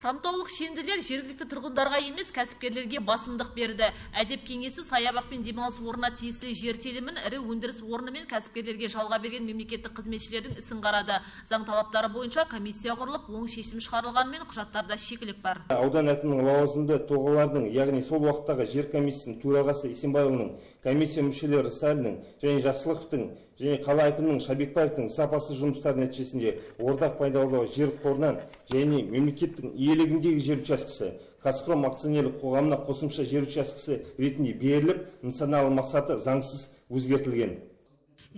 Хромтаулық шенділер жергілікті тұрғындарға емес, кәсіпкерлерге басымдық берді. Әдеп кеңесі саябақ пен демалыс орнына тиесілі жер телімін ірі өндіріс орны мен кәсіпкерлерге жалға берген мемлекеттік қызметшілердің ісін қарады. Заң талаптары бойынша комиссия құрылып, оң шешім шығарылғанымен, құжаттарда шикілік бар. Аудан әкімінің лауазымды тұлғалардың, яғни сол уақыттағы жер комиссиясының төрағасы Есенбайұлының, комиссия мүшелері Салиннің және Жақсылықовтың және қала әкімінің Шабекбаевтың сапасыз жұмыстары нәтижесінде ортақ пайдаланудағы жер қорынан және мемлекеттің иелігіндегі жер учаскесі «Қазхром» акционерлік қоғамына қосымша жер учаскесі ретінде беріліп, нысаналы мақсаты заңсыз өзгертілген.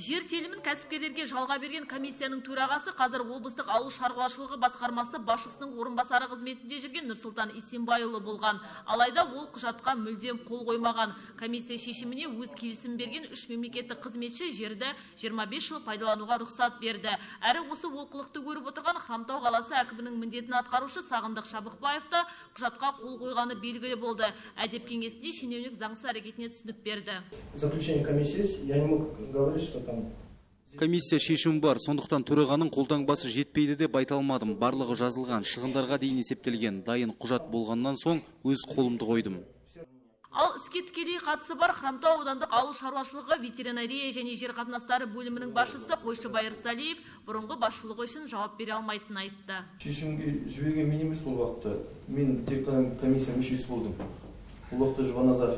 Жер телімін кәсіпкерлерге жалға берген комиссияның төрағасы қазір облыстық ауыл шаруашылығы басқармасы басшысының орынбасары қызметінде жүрген Нұрсұлтан Есенбайұлы болған. Алайда ол құжатқа мүлдем қол қоймаған. Комиссия шешіміне өз келісім берген үш мемлекеттік қызметші жерді 25 жыл пайдалануға рұқсат берді. Әрі осы олқылықты көріп отырған Хромтау қаласы әкімінің міндетін атқарушы Сағындық Шабықбаев та құжатқа қол қойғаны белгілі болды. Әдеп кеңесінде шенеунік заңсыз әрекетіне түсінік берді. Заключение комиссии есть, я не мог говорить, что там. Комиссия шешімі бар, сондықтан төрағаның қолтаңбасы жетпейді деп айта алмадым. Барлығы жазылған, шығындарға дейін есептелген. Дайын құжат болғаннан соң өз қолымды қойдым. Ал іске тікелей қатысы бар Хромтау аудандық ауыл шаруашылығы, ветеринария және жер қатынастары бөлімінің басшысы Қойшыбай Ырсалиев бұрынғы басшылығы үшін жауап бере алмайтынын айтты. Шешімге жіберген мен емес ол уақытта. Мен тек қана комиссия мүшесі болдым. Ол уақытта Жұбаназар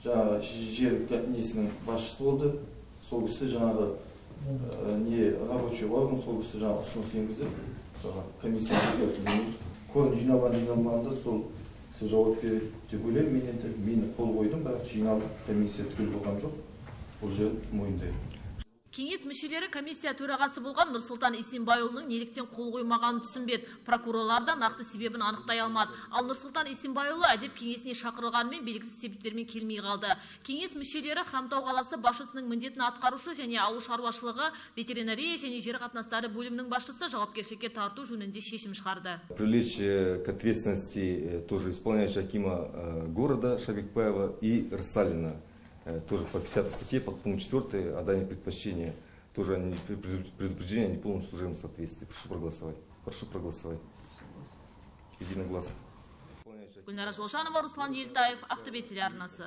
жаңағы жер несінің басшысы болды. Сол кісі жаңағы не рабочий орган, сол кісі жаңағы ұсыныс енгізіп, мысалға, комиссия қорын жиналған, жиналмағанда сол кісі жауап береді деп ойлаймын. Мен енді мен қол қойдым, бірақ жиналдық, комиссия түгел болған жоқ, бұл жерді мойындаймын. Кеңес мүшелері комиссия төрағасы болған Нұрсұлтан Есенбайұлының неліктен қол қоймағанын түсінбеді. Прокурорлар да нақты себебін анықтай алмады. Ал Нұрсұлтан Есенбайұлы әдеп кеңесіне шақырылғанымен, белгісіз себептермен келмей қалды. Кеңес мүшелері Хромтау қаласы басшысының міндетін атқарушы және ауыл шаруашылығы, ветеринария және жер қатынастары бөлімінің басшысы жауапкершілікке тарту жөнінде шешім шығарды. Привлечь к ответственности тоже исполняющего акима города Шабекбаева и Рсалина. Тоже по 50 статье, по пункту 4 отдание предпочтения. Тоже они предупреждение о неполном служебном соответствии. Прошу проголосовать. Прошу проголосовать. Единогласно. Гүлнара Жолжанова, Руслан Елтаев, Ақтөбе телеарнасы.